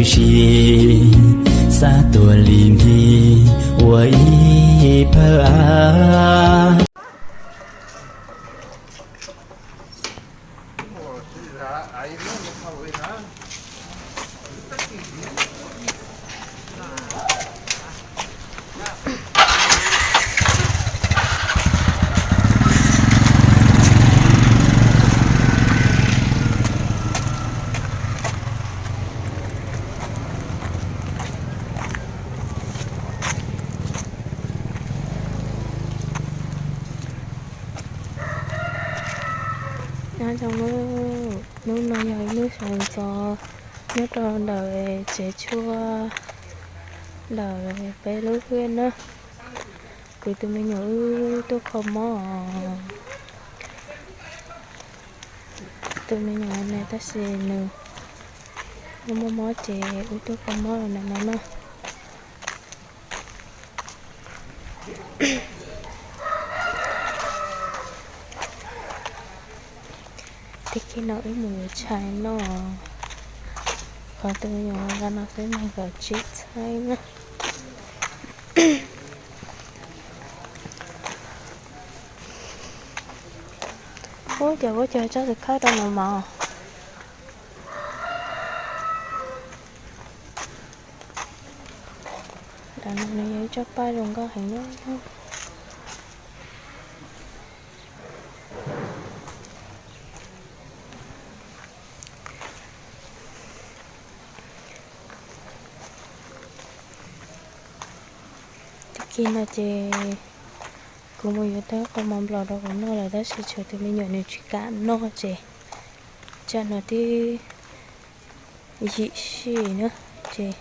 Tsis xav tuag li npig ua ib phawj av. Nyob zoo, hnub no yog ib hnub sawv ntxov nyob rau ntawm tsev tshuaj ntawm peb lub hwj na. Kuv tus me nyuam wb tuaj kho mob os. Tus me nyuam ne tab sis nws muaj mob ces wb tuaj kho mob rau nws no na. Tag kis no wb mus yuav tshais noj, qhov tus me nyuam nqa no xwb mas nkawd tsib txhaib na. Ub, ces ua cas tsob tus khawb rau nws mov. Dav no nws yog ib tsob paj zoo nkauj heev na. Tag kis no ces kuv mus yuav tau qau mov nplaum rau kuv noj lawm tab sis tshuav tus me nyuam nws tsis kam noj ces tsam no twb yim sij na, ces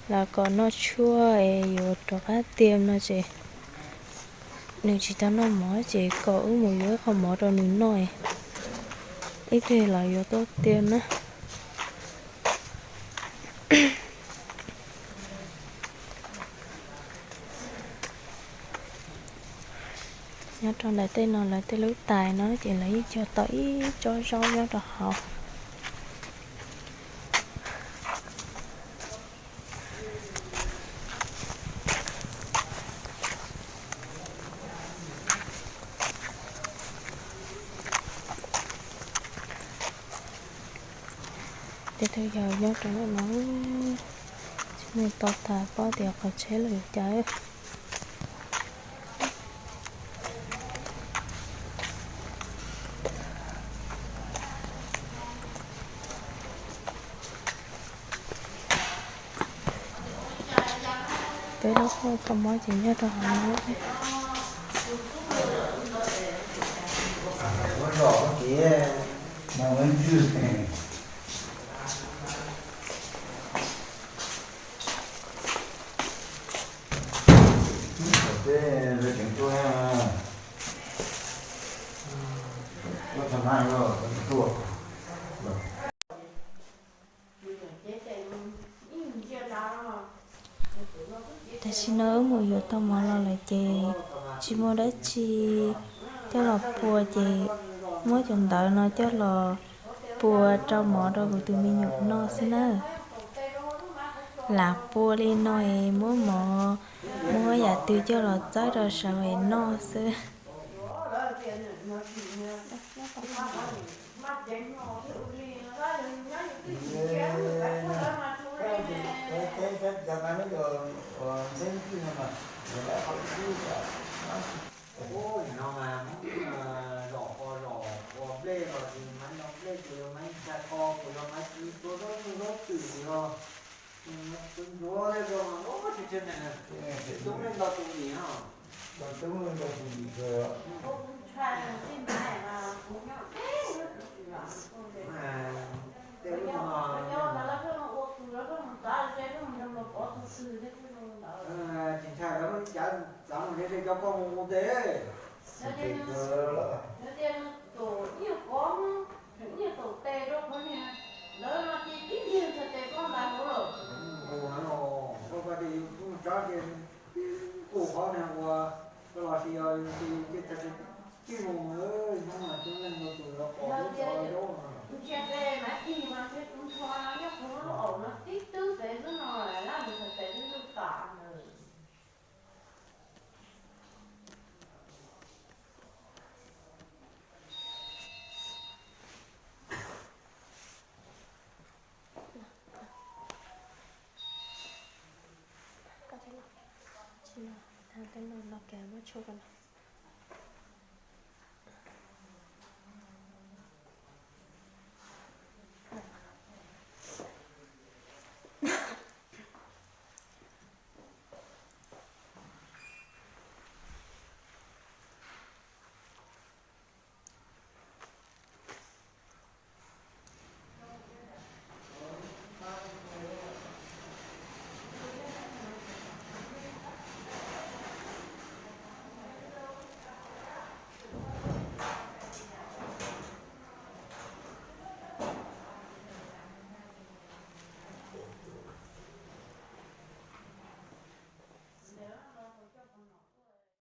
los kom noj tshuaj es yuav rov qab tiam no ces nws tsis tau noj mov ces kom wb mus yuav ib qho mov rau nws noj, ib pliag los yuav tuaj tiam na. Nyob rau ntawm tej no lawv tej lub tais no ces lawv yeej cog tau ib tsob zaub nyob rau hauv. Tej tug yawg nyob rau ntawm no, tsis mus tau tas, paub tias qhov tsheb lawm cas. Peb lub hauj kho mob ces nyob rau hauv no. Tam sim no wb mus yuav tau mov los lawm ces tsis muaj dab tsi coj los pua ces muab cov ntawv no coj los pua rau mov rau kuv tus me nyuam noj xwb na. Lam pua li no es muab mov, muab yam twg coj los txawb rau saum es noj xwb. Tsis ntshai, lawv muab li cas txav mus nrhiav tej cov koj mus ua ntej. Tus ib nyuag kov, ib nyuag taum tes rau qhov niag ntawd no ces tib nyuag txhais tes koj ntais hauv lawm. Ua no, koj tias yus mus tsav ces tus qhov niag ua, koj los sis yog yus tias yus cia txhais tes tib mus, hnub no coob leej ntau tus los pom lub tsov zaub no. Ntsia pem Maiv Tig mas ntshe tus ntxhua no nyob puag lub aum no tib tub pem xwb no, lab mus txog pem lub lub tom ntawd. Tsis no, tau tej no no kag muab tshuaj ko no.